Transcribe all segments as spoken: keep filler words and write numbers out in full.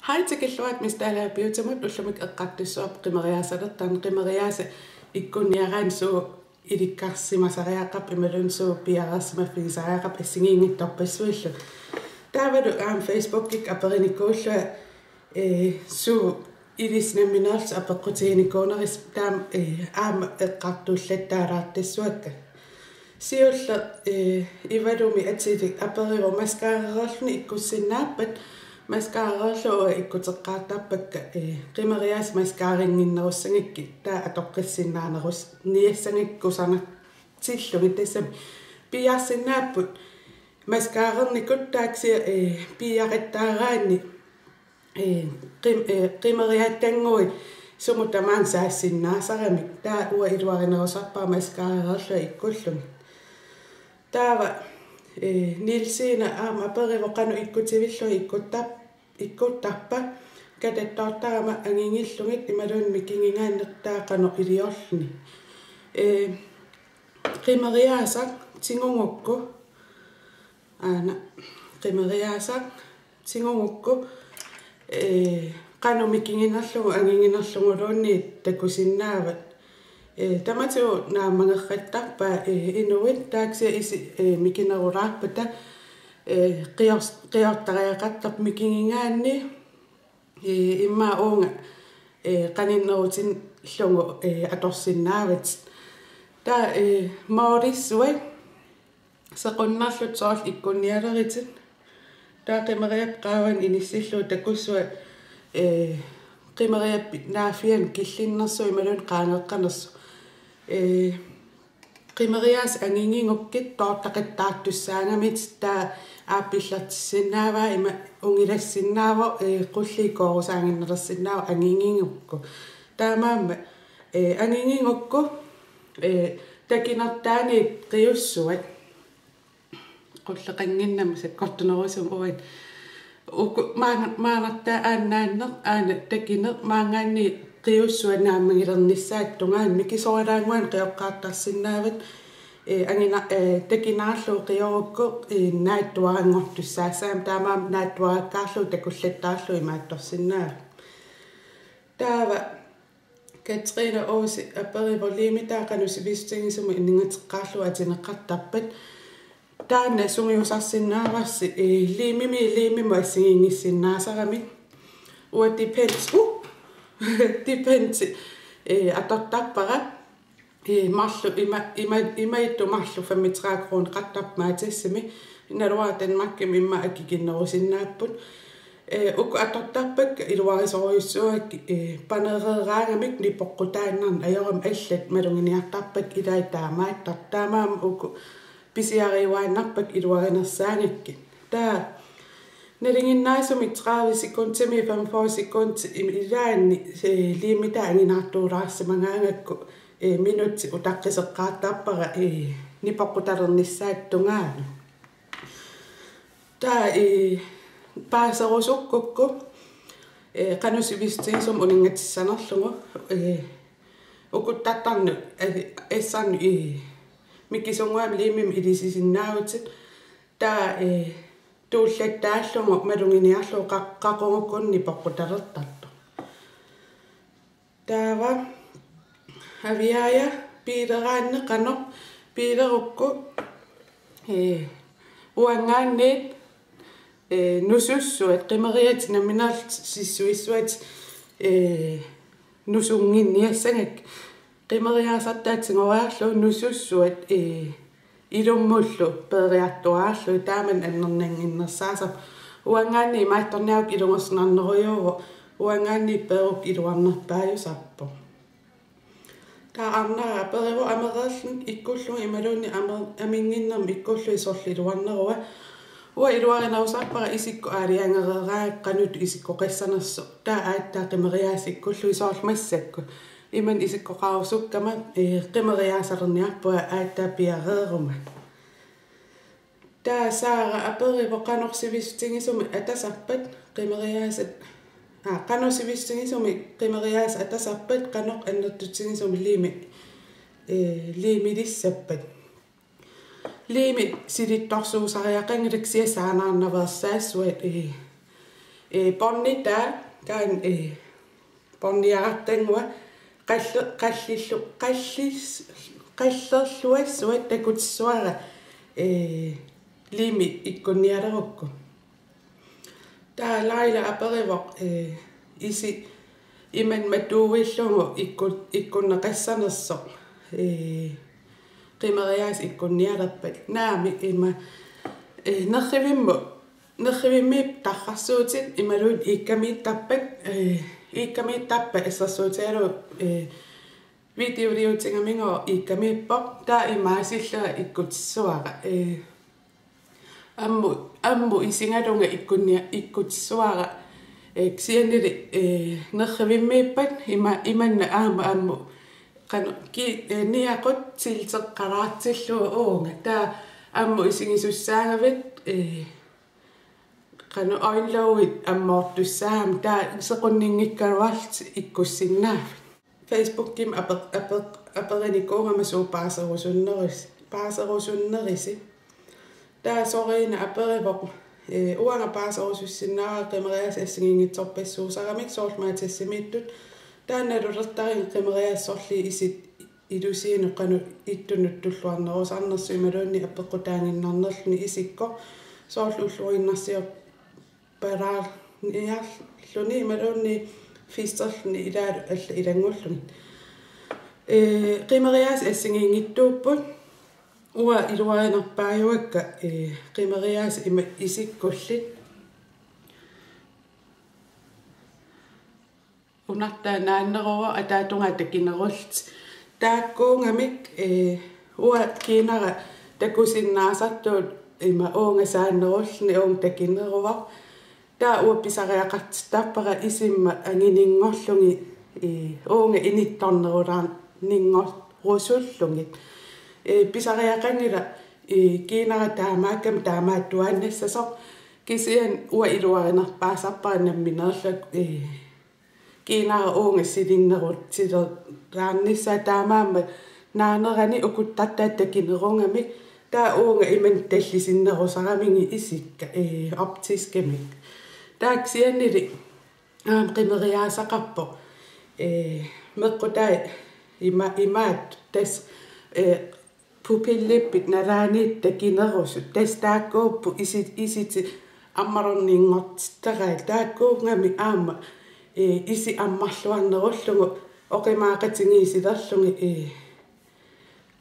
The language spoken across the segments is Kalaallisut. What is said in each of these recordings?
Hej, tikilluarit Miss Dalager Beautymut. Ullumi eqqartussavarput qimeriaasalertarneq. Qimeriaasat ikkunniaraanni suut ilikkarsimasariaqarpat imaluunniit suut piareersimaffigisariaqarpat assigiinngitsorpassuillu. Taavalu aamma Facebookikkut aperinikuullunga, ee, suut ilissi nammineerlusi apeqqutiginikuunerisi, taama, ee, aamma eqqartullattaalaartassuakka. Siulleq, ee, Ivalumi atilik aperivoq mascarareerluni ikkussinnaappat, mascarareerlunga ikkuteqqaartarpakka, ee, qimeriaasat mascarinnginnerussagakkit, taava atoqqissinnaanerus-, niassagakkit kusanartillugit, tassami piiarsinnaapput mascarareernikut, taava kisianni, ee, piiaqattaaraanni, ee, qim-, ee, qimeriaassannguit sumut tamaani saassinnaasarami. Taava uanga iluarinerusarpara mascarareerlunga ikkullugit. Taava, ee, Nielsine aamma aperivoq qanoq ikkutivillugit ikkuttar-, ikkuttarpa, katattoortarama angigillugit imaluunniit mikigigaanni, taava qanoq iliorluni. Ee, qimeriaasaq tigugukku, aana, qimeriaasaq tigugukku, ee, qanoq mikiginerlugu angiginerluguluunniit takusinnaavat. Ee, tamatigut naammagerrattarpaat, ee, inuit, taava kisianni isi-, ee, mikinerulaarpata, ee, qiors-, qiortariaqartarpoq mikigigaanni, ee, immaqa uunga, ee, qaninnerutillugu, ee, atorsinnaavatit. Taava, ee, moorissuat sequnnarlutik soorlu ikkunnialeritik. Taava qimeriappit qaavani inissillugu takussavat, ee, qimeriappit naaffiani killinnersoq imaluunniit qaangeqqanersoq. Ee, qimeriaasat angigigukkit toortaqattaartussaagamigit, taava aappillertissinnaavaa, ima ungilassinnaavoq, ee, qulliit koorusaaginnalersinnaavoq angigigukku. Taamaammat, ee, angigigukku, ee, takinertaaniit qiussuat. Qulleqannginnama sakkortunerusumik uani. Uku maanga-, maanartaa aannaanneq, aana takineq, maanngaanniit qiussuat naammagilernissaata tungaanut, mikisoralaannguanik qioqqaartarsinnaavat, ee, angina-, ee, takinaarlugu qiorukku, ee, naatsuaranngortussaassagami, taamaammat naatsuarakkaarlugu takullattaarlugu imaattorsinnaavat. Taava Katrine Aase aperivoq liimitaa qanoq sivisuutigisumik uninngateqqaarlugu atineqartarpat. Taanna sungiusarsinnaavarsi, ee, liimimiit liimimut assigiinngissinnaasarami. Uanga Depends, uh! Depends, ee, atortarpara. Ee, marluk ima, ima, imaattoq marluk femogtredive kroneqartarput Matasimi. Naluara Danmarkimi immaqa akikinnerusinnaapput. Ee, uku atortarpakka iluarisorujussuuakka, ee, panereeraangamik nipoqqutaannarneq, ajorami allat maluginiartarpakka, ilai taamaattartut. Taamaammat uku pisiariuaannarpakka iluarinersaagakkit. Taava nalinginnaasumik tredive sekundimiit femogfyrre sekundit im-, ilaanni, ee, liimitaa anginaartuulaarsimagaangakku, ee, minutsit utaqqiseqqaartarpara, ee, nipoqqutalernissaata tungaanut. Taava, ee, paaserusukkukku, ee, qanoq sivisuutigisumik uninngatissanerlugu, ee, ukuttartarnut, ee, assarnut, ee, mikisunnguamik liimimik ilisisinnaavutit. Taava, ee, tuullattaallugu maluginiarlugu qa-, qaqugukkunni nipoqqutalertartoq. Taava aviaja piileraanni qanoq piilerukku, ee, uanngaanniit, ee, nusussuat, qimeriaatsit nammineerlutik sissuissuatit, ee, nusunnginniassagakkit. Qimeriaasartaat tigoriarlugu nusussuat, ee, ilummullu peeriartuaarlugit, taamani annernannginnersaasarpoq. Uanngaanniit imaattorniarukku ilungersunarnerujuuvoq, uanngaanniit peerukku iluarnerpaajusarpoq. Taava Arnara aperivoq amereerluni ikkullugit imaluunniit amer-, aminnginnermik ikkullugit sorleq iluarnerua. Uanga iluarinerusarpara isikkoq aalajangereeraanni qanoq isikkoqassanersoq. Taava aatsaat qimeriaasat ikkullugit, soorlu massakkut. Imannak isikkoqarusukkama, ee, qimeriaasalerniarpunga aatsaat piareeruma. Taava Saara aperivoq qanoq sivisuutigisumik atasarpat qimeriaasat, aa, qanoq sivisuutigisumik qimeriaasat atasarpat, qanoq annertutigisumik liimi, ee, liimilissappat. Liimi silittorsuusariaqanngilaq, kisianni saanaarnaveersaassuat, ee, Ee, bånditaa, taanna, ee, båndiarartannguaq, qalli-, qallillu-, qallis-, qallerluassuat takutissavara, ee, limi ikkunnialerukku. Taava Laila aperivoq, ee, isi imannak matuuillugu ikku-, ikkunneqassanersoq, ee, qimeriaasat ikkunnialerpat. Naamik, ima, ee, nerrivimmut, nerrivimmiipput tarrarsuutit imaluunniit iikkamiittarpat, ee, iikkamiittarpat assersuutigalugu, ee, videoliutigamigooq iikkamiippoq, taava imaasillunga ikkutissavara, ee, ammut, ammut isigalunga ikkunnia-, ikkutissavara, ee, kisiannili, ee, nerrivimmiippat ima-, imannak aamma ammut, qanoq, ki-, ee, niaqut tilteqqalaartillugu uunga. Taava ammut isigisussaagavit, ee, qanoq, øjenlågit ammoortussaammata, taava sequnninngikkaluarlutik ikkussinnaavat. Facebookimi ape-, ape-, aperinikuugama suut paaserusunnerus-, paaserusunnerisi. Taava Sorina aperivoq, ee, uanga paaserusussinnaavara qimeriaasat assigiinngitsorpassuusaramik soorlu Matasimiittut. Taanna nalulertarigit qimeriaasat sorliit isit ilusiinut qanoq ittunut tulluarnerusarnersut imaluunniit apeqqutaaginnarnerluni isikkoq, soorlu ulluinnarsiorpalaarniarluni imaluunniit fisterluni ilaalu allat ilanngullugit. Ee, qimeriaasat assigiinngitsuupput, uanga iluarinerpaajuakka, ee, qimeriaasat ima isikkullit. Unartaa naanneruvoq, ataatungaa takinerullutik. Taakkuugamik, ee, uanga kiinara takusinnaasartuut ima uunga saannerulluni uunga takineruvoq. Taava uanga pisariaqartittarpara isimma angininngorlugit, ee, uunga inittornerulaarninngorussullugit. Ee, pisariaqanngilaq, ee, kiinara taamaakkami taamaattuaannassasoq. Kisianni uanga iluarinerpaasarpara nammineerlunga, ee, kiinara uunga silinnerutilerlaarnissaa, taamaammat naanerani ukuttartaat takinerugamik, taava uunga imannak tallisinnerusaramigit isikka, ee, optiskimik. Taava kisiannili aamma qimeriaasaqarpoq, ee, meqqutai ima-, imaat tassa, ee, pupillippit nalaaniittut takinerusut, tassa taakkuupput isi-, isitit ammalorninngortittaraat, taakkuugamik aamma, ee, isit ammarluarnerullugu oqimaaqatigiissilerlugit, ee,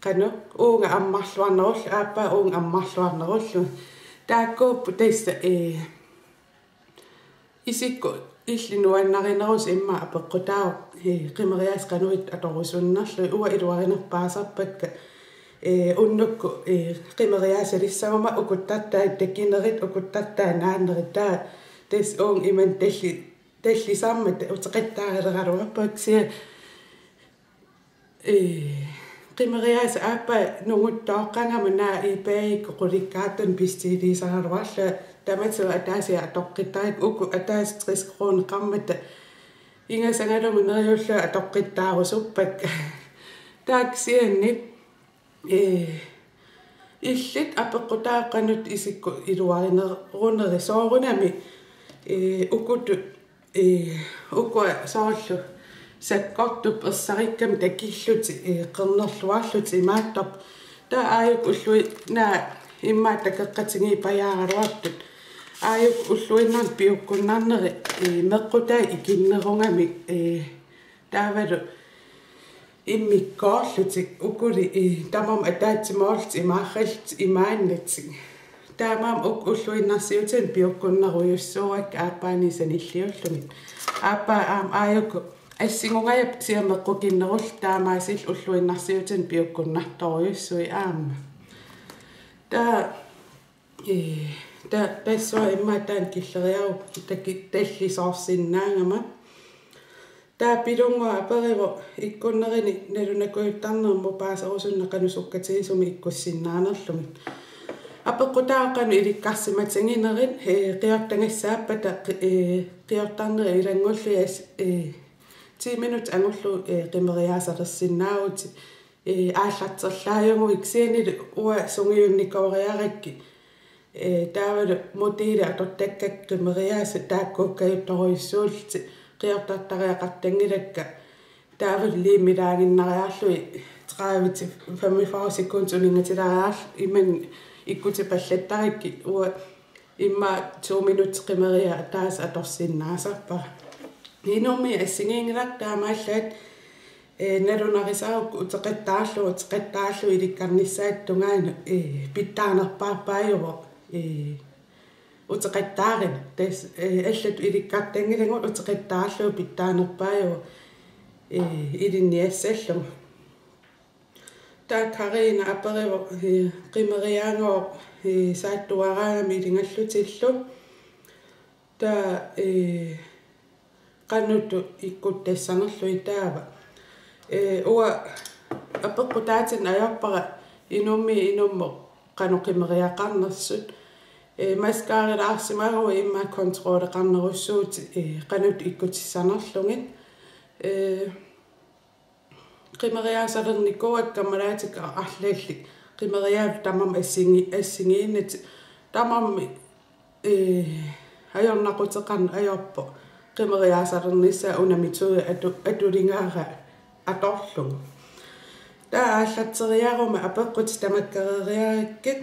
qanoq, uunga ammarluarnerullugit, aappaa uunga ammarluarnerullugit. Taakkuupput tassa, ee, isikkoq illit nuannarinerusut immaqa apeqqutaavoq, ee, qimeriaasat qanoq atorusunnerlugit. Uanga iluarinerpaasarpakka, ee, unnukkut, ee, qimeriaasalissaguma ukuttartaat takinerit, ukuttartaat naanerit, taava tassa uunga imannak talli-, tallisarmata uteqattaarileraluarpunga, kisianni ee, qimeriaasat aappaa nunguttooqqagama naak eBay-ikkut qulikkaartunik bestiiliisaraluarlunga, tamatigut ataasiarlunga atoqqittarakku, uku ataasiarlunga tres kroneqarmata ingasagalugu neriullunga atoqqittaarusuppakka. Taava kisianni, ee, illit apeqqutaavoq qanoq isikkoq iluarinerunerit, soorunami, ee, ukutut, ee, ukua soorlu sakkortup ersarikkami takillutik, ee, qernerluarlutik imaattorput. Taava aajuku ullui-, naak immaqa takeqqatigiippajaaraluartut. Aajuku ulluinnarni piukkunnarneri, ee, meqqutai ikinnerugamik, ee, taavalu immikkoorlutik ukuli, ee, tamarmik ataatsimoorlutik imaarrallutik imaannatik. Taamaammat uku ulluinnarsiutinik piukkunnerujussuuakka aappaanit sanilliullugit. Aappaa aamma aajuku assingugajapput, kisianni meqqukinnerullutik, taamaasillutik ulluinnarsiutinik piukkunnartorujussuit aamma. Taava, ee, ta-, tassunga immaqa taanna killeriaruk taki-, tallisoorsinnaagama. Taava Pilunnguaq aperivoq ikkunnerini nalunakujuttarnermut paaserusunneq qanoq sukkatigisumik ikkussinnaanerlugit. Apeqqutaavoq qanoq ilikkarsimatiginerit, ee, qiortagassaappata, qi-, ee, qiortarnerit ilanngullugit, ee, ti minutsit angullugu, ee, qimeriaasalersinnaavutit, ee, aallarterlaajuguit, kisiannili uanga sungiunnikooriarakkit, Ee, taavalu modelit atortakkakka qimeriaasat taakkuukkajuttorujussuullutik qiortartariaqartanngilakka. Taavalu liimilaaginnariarlugit tredive til femogfyrre sekundit uninngatilaariarlugit imannak ikkutipallattarakkit, uanga immaqa to minutsit qimeriaat ataaseq atorsinnaasarpara. Inummiit assigiinngilaq taamaallaat, ee, nalunarisarukku uteqattaarlugu, uteqattaarlugu ilikkarnissaata tungaanut, ee, pitsaanerpaarpaajuvoq, ee, uteqattaarineq. Tassa, ee, allatut ilikkartanngilagut uteqattaarlugu pitsaanerpaajuvoq, ee, ilinniassallugu. Taava Karina aperivoq, ee, qimeriaagooq, ee, saattuaraangami ilungersutillu. Taava, ee, qanoq ikkuttassanerlugit taava. Ee, uanga apeqqutaatinneq ajorpara inummiit inummut qanoq qimeriaqarnersut. Ee, mascaralaarsimaguit immaqa controleqarnerussuutit, ee, qanoq ikkutissanerlugit. Ee, qimeriaasarnikuuakka kammalaatiga arlallit. Qimeriaat tamarmik assingi-, assigiinnatik. Tamarmik, ee, ajornaquteqarneq ajorpoq. Qimeriaasarnissaa una metode atu-, atuligaara atorlugu. Taava aallarteriaruma apeqqutit tamakkereeriarakkit.